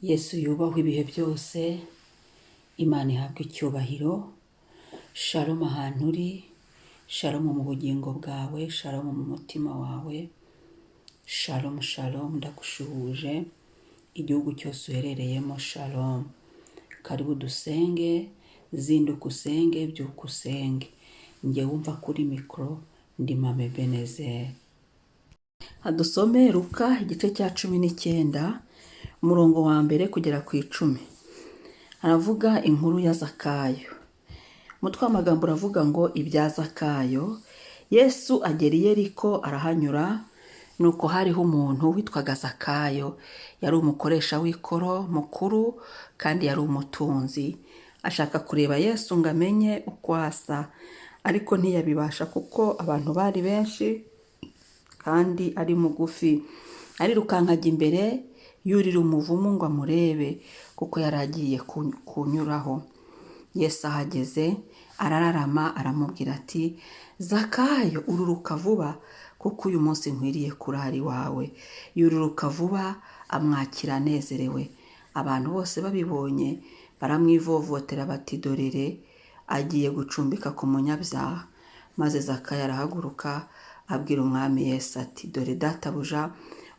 Yesu yubahwe ibihe byose, Imana ihabwe icyubahiro. Shalom ahantu uri, shalom mu bugingo bwawe, shalom mu mutima wawe, shalom shalom, ndagushuhuje igihugu cyose uherereyemo, shalom. Karibu dusenge, zinduka usenge, byuka usenge. Njye wumva kuri mikoro ndi Mame Benezeri. Hadusome Luka igice cya 19, umurongo wa 1 kugera ku 10. Haravuga inkuru ya Zakayo. Umutwe w'amagambo uravuga ngo ibya Zakayo. Yesu agera i Yeriko arahanyura, nuko hariho umuntu witwaga Zakayo, yari umukoresha w'ikoro mukuru kandi yari umutunzi. Ashaka kureba Yesu ngo amenye uko asa, ariko ntiyabibasha kuko abantu bari benshi kandi ari mugufi. Arirukanka ajya imbere, yurira umuvumu ngo amurebe, kuko yari agiye kunyuraho. Yesu ahageze arararama, aramubwira ati: "Zakayo, ururuka vuba, kuko uyu munsi nkwiriye kurara iwawe." Yururuka vuba, amwakira anezerewe. Abantu bose babibonye baramwivovotera bati: "Dorere agiye gucumbika ku munyabyaha." Maze Zakayo arahaguruka, abwira Umwami Yesu ati: "Dore databuja,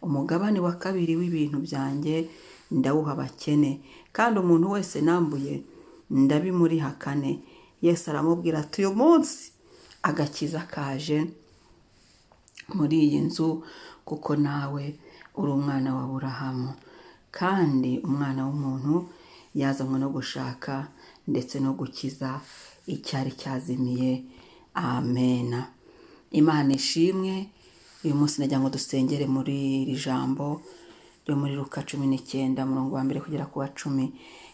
umugabane wa kabiri w'ibintu byanjye ndawuha abakene, kandi umuntu wese nambuye ndabimuriha kane." Yesu aramubwira ati: "Uyu munsi agakiza kaje muri iyi nzu, kuko nawe uri umwana wa Aburahamu. Kandi Umwana w'umuntu yazanywe no gushaka ndetse no gukiza icyari cyazimiye." Amena. Imana ishimwe. Uyu munsi nagira ngo dusengere muri iri jambo ryo muri Luka 19, umurongo wa 1 kugera ku wa 10.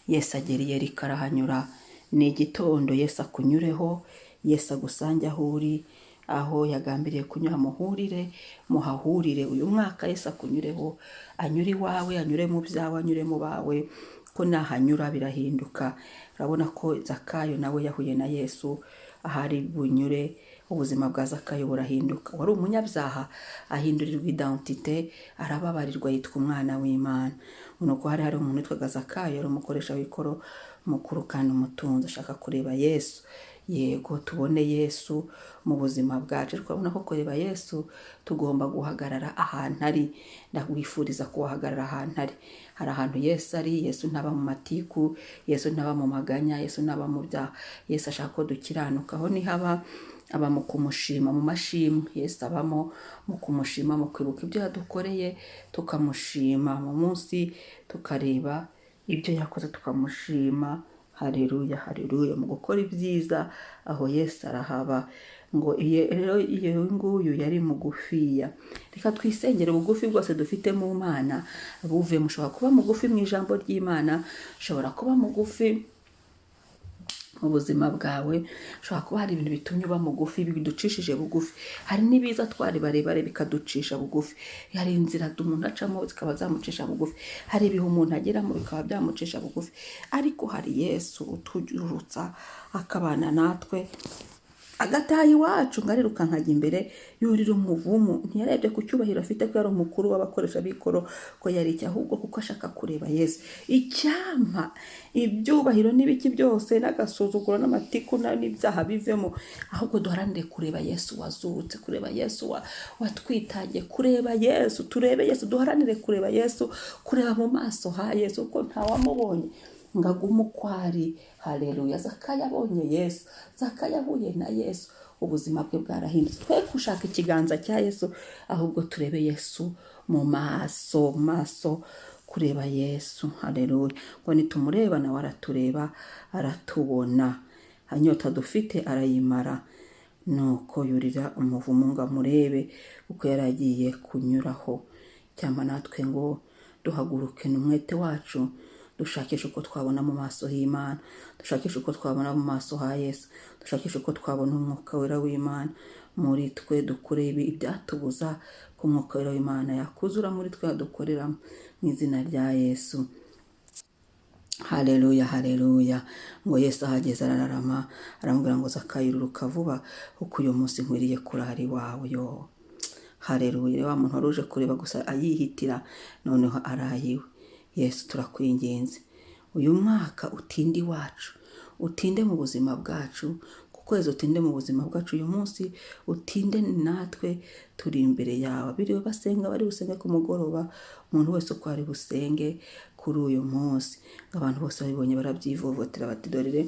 Yesu agera i Yeriko arahanyura. Ni igitondo, Yesu akunyureho, Yesu agusange aho uri, aho yagambiriye kunyura muhurire, muhahurire. Uyu mwaka Yesu akunyureho, anyure iwawe, anyure mu byawe, anyure mu bawe, ko nahanyura birahinduka. Urabona ko Zakayo nawe yahuye na Yesu, ahari bunyure ubuzima bwa Zakayo burahinduka. Wari umunyabyaha ahindurirwa identité, arababarirwa, yitwa umwana w'Imana. Nuko hari umuntu witwaga Zakayo, yari umukoresha w'ikoro mukuru kandi umutunzi, ashaka kureba Yesu. Yego, tubone Yesu mu buzima bwacu. Ariko urabona ko kureba Yesu tugomba guhagarara ahantu ari. Ndakwifuriza kuhagarara ahantu ari. Hari ahantu Yesu ari. Yesu ntaba mu matiku, Yesu ntaba mu maganya, Yesu ntaba mu byaha. Yesu ashaka ko dukiranuka, aho niho aba. Aba mu kumushima, mu mashimwe. Yesu abamo mu kumushima, mu kwibuka ibyo yadukoreye tukamushima, mu munsi tukareba ibyo yakoze tukamushima. Hareruya, hareruya. Mu gukora ibyiza, aho Yesu arahaba. Ngo rero iyo nguyu yari mugufiya. Reka twisengere ubugufi bwose dufite mu Mana buve. Mushobora kuba mugufi mu ijambo ry'Imana, ushobora kuba mugufi mu buzima bwawe, ushobora kuba hari ibintu bitumye uba mugufi, biducishije bugufi. Hari n'ibiza twari barebare bikaducisha bugufi. Hari inzira umuntu acamo zikaba zamucisha bugufi. Hari ibihe umuntu ageramo bikaba byamucisha bugufi. Ariko hari Yesu utujurutsa, akabana natwe, agataha iwacu. Ngo arirukanka nkajya imbere, yurira umuvumu. Ntiyarebye ku cyubahiro afite, ko yari umukuru w'abakoresha b'ikoro, ko yari iki, ahubwo kuko ashaka kureba Yesu. Icyampa ibyubahiro n'ibiki byose n'agasuzuguro n'amatiku n'ibyaha bivemo, ahubwo duharanire kureba Yesu wazutse, kureba Yesu watwitangiye, kureba Yesu. Turebe Yesu, duharanire kureba Yesu, kureba mu maso ha Yesu, kuko ntawamubonye ngo agume uko ari. Hareruya. Zakayo abonye Yesu, Zakayo ahuye na Yesu, ubuzima bwe bwarahindutse. Twe gushaka ikiganza cya Yesu, ahubwo turebe Yesu mu maso, mu maso, kureba Yesu. Hareruya. Ngo nitumureba nawe aratureba, aratubona, inyota dufite arayimara. Nuko yurira umuvumu ngo amurebe, kuko yari agiye kunyuraho. Cyangwa natwe ngo duhaguruke n'umwete wacu, dushakishe uko twabona mu maso h'Imana, dushakishe uko twabona mu maso ha Yesu, dushakishe uko twabona Umwuka Wera w'Imana muri twe, dukure ibi ibyatubuza ko Umwuka Wera w'Imana yakuzura muri twe, yadukoreramo, mu izina rya Yesu. Haleluya, haleluya. Ngo Yesu ahageze arararama, aramubwira ngo: "Zakayo, ururuka vuba, kuko uyu munsi nkwiriye kurara iwawe." Yo, haleluya! Wa muntu wari uje kureba gusa ayihitira, noneho arayiwe. Yesu, turakwinginze, uyu mwaka utinde iwacu, utinde mu buzima bwacu, ku kwezi utinde mu buzima bwacu, uyu munsi utinde natwe turi imbere yawe. Abiriwe basenga, bari busenge ku mugoroba, umuntu wese uko ari busenge kuri uyu munsi. Ngo abantu bose babibonye barabyivovotera bati: "Dorere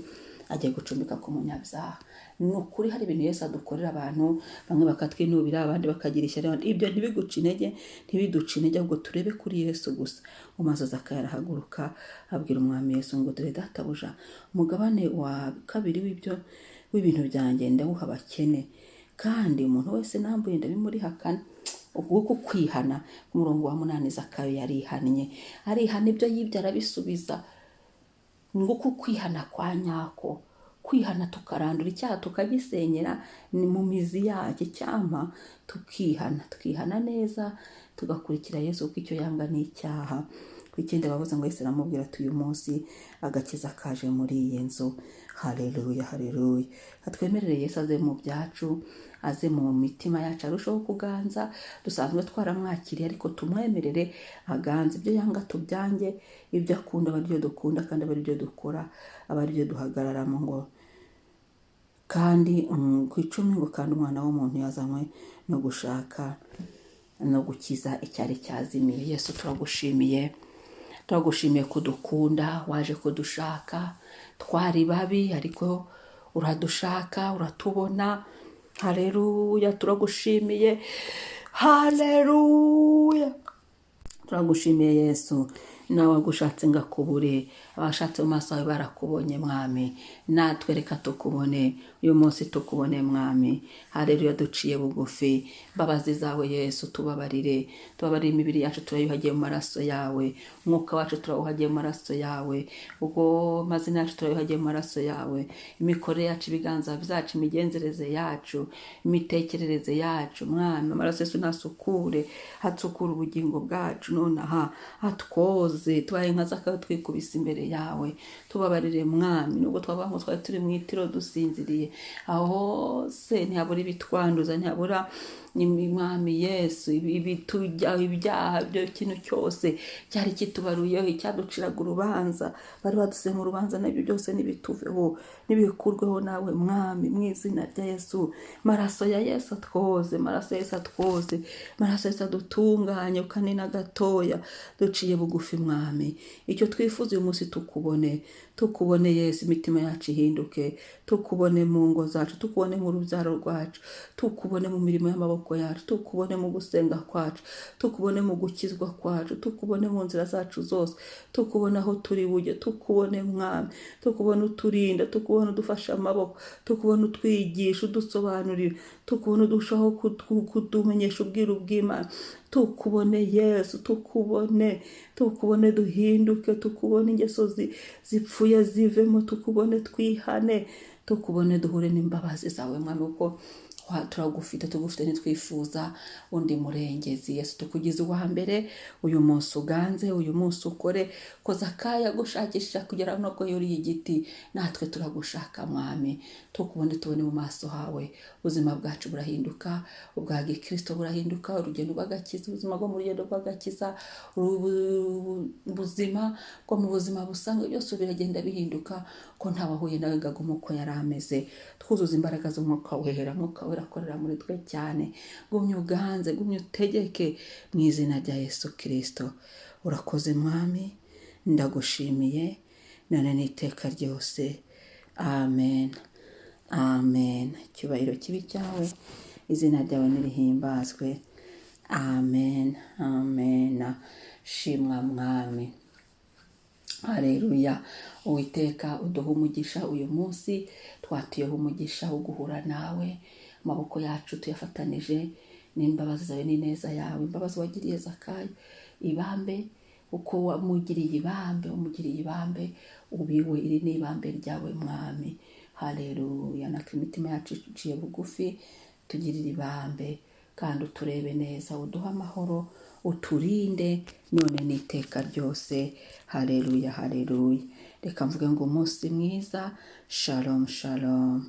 agiye gucumbika ku munyabyaha." Ni ukuri, hari ibintu Yesu adukorera, abantu bamwe bakatwinubira, abandi bakagira ishyari. Ibyo ntibiguce intege, ntibiduce intege, ahubwo turebe kuri Yesu gusa. Maze Zakayo arahaguruka, abwira Umwami Yesu ngo: "Dore databuja, umugabane wa kabiri w'ibyo w'ibintu byanjye ndawuha abakene, kandi umuntu wese nambuye ndabimurihakana." Ubwo kwihana, ku murongo wa 8, Zakayo yarihannye, arihana, ibyo yibye arabisubiza. Nguko kwihana kwa nyako, kwihana tukarandura icyaha, tukagisenyera ni mu mizi yacyo. Icyampa tukihana, tukihana neza, tugakurikira Yesu, kuko icyo yanga ni icyaha. Ku 9 bavuze ngo Yesu aramubwira ati: "Uyu munsi agakiza kaje muri iyi nzu." Haleluya, haleluya. Atwemerere Yesu aze mu byacu, aze mu mitima yacu, arushaho kuganza. Dusanzwe twaramwakiriye, ariko tumwemerere aganze. Ibyo yanga tubyange, ibyo akunda aba aribyo dukunda, kandi aba aribyo dukora, aba aribyo duhagararamo. Ngo kandi ku 10 ngo: "Kandi Umwana w'umuntu yazanywe no gushaka no gukiza icyari cyazimiye." Yesu, turagushimiye, turagushimiye kudukunda, waje kudushaka. Twari babi, ariko uradushaka, uratubona. Haleluya, turagushimiye, haleluya, turagushimiye Yesu. Nawe wagushatse ngo akubure, abashatse mu maso yawe barakubonye. Mwami, natwe reka tukubone uyu munsi, tukubone Mwami. Haleluya, duciye bugufi. Imbabazi zawe Yesu, tubabarire, tubabarire. Imibiri yacu turayuhagiye mu maraso yawe, umwuka wacu turawuhagiye mu maraso yawe, ubwo amazina yacu turayuhagiye mu maraso yawe, imikorere yacu, ibiganza byacu, imigenzereze yacu, imitekerereze yacu. Mwami, amaraso Yesu nasukure, hatsukure ubugingo bwacu nonaha, hatwoze. Tubaye nka Zakayo, twikubise imbere yawe. Tubabarire Mwami, nubwo twavuga ngo twari turi mu itiro dusinziriye, aho hose ntihabura ibitwanduza, ntihabura, Mwami Yesu, ibitujya, ibyaha byo, ikintu cyose cyari kitubaruyeho, icyaduciraga urubanza, bari badusize mu rubanza, nabyo byose nibituveho, nibikurweho nawe Mwami, mu izina rya Yesu. Maraso ya Yesu atwoze, maraso ya Yesu atwoze, maraso ya Yesu adutunganye ukane na gatoya. Duciye bugufi Mwami, icyo twifuza uyu munsi, tukubone, tukubone Yesu, imitima yacu ihinduke, tukubone mu ngo zacu, tukubone mu rubyaro rwacu, tukubone mu mirimo y'amaboko yacu, tukubone mu gusenga kwacu, tukubone mu gukizwa kwacu, tukubone mu nzira zacu zose, tukubone aho turi bujye, tukubone Mwami, tukubone uturinda, tukubone udufashe amaboko, tukubone utwigisha, udusobanurira, tukubone udushaho kutumenyesha ubwiru bw'Imana. Tukubone Yesu, tukubone, tukubone duhinduke, tukubone ingeso zipfuye zivemo, tukubone twihane, tukubone duhure n'imbabazi zawe Mwami, kuko turagufite, tugufite, ntitwifuza undi murengezi. Yesu, tukugize uwa mbere uyu munsi, uganze uyu munsi, ukore ko Zakayo agushakisha kugera nubwo yuriye igiti, natwe turagushaka Mwami. Tukubone, tubone mu maso hawe, ubuzima bwacu burahinduka, ubwa gikristo burahinduka, urugendo rw'agakiza, ubuzima bwo mu rugendo rw'agakiza, ubuzima bwo mu buzima busanzwe, byose biragenda bihinduka, ko ntawahuye nawe ngo agume uko yari ameze. Twuzuza imbaraga z'Umwuka Wera. Mwuka Wera akorera muri twe cyane. Gumya uganze, gumya utegeke mu izina rya Yesu Kirisito. Urakoze Mwami, ndagushimiye none n'iteka ryose. Amen, amen. Icyubahiro kibe cyawe, izina ryawe nirihimbazwe. Amen, amen. Shimwa Mwami. Hareruya. Uwiteka uduha umugisha uyu munsi, twatuyeho umugisha wo guhura nawe. Amaboko yacu tuyafatanije n'imbabazi zawe n'ineza yawe. Imbabazi wagiriye Zakayo, ibambe, uko wamugiriye ibambe, umugiriye ibambe ubiwe, iri ni ibambe ryawe Mwami. Haleluya. Natwe imitima yacu iciye bugufi, tugirire ibambe kandi uturebe neza, uduhe amahoro, uturinde none n'iteka ryose. Haleluya, haleluya. Reka mvuge ngo umunsi mwiza. Shalom, shalom.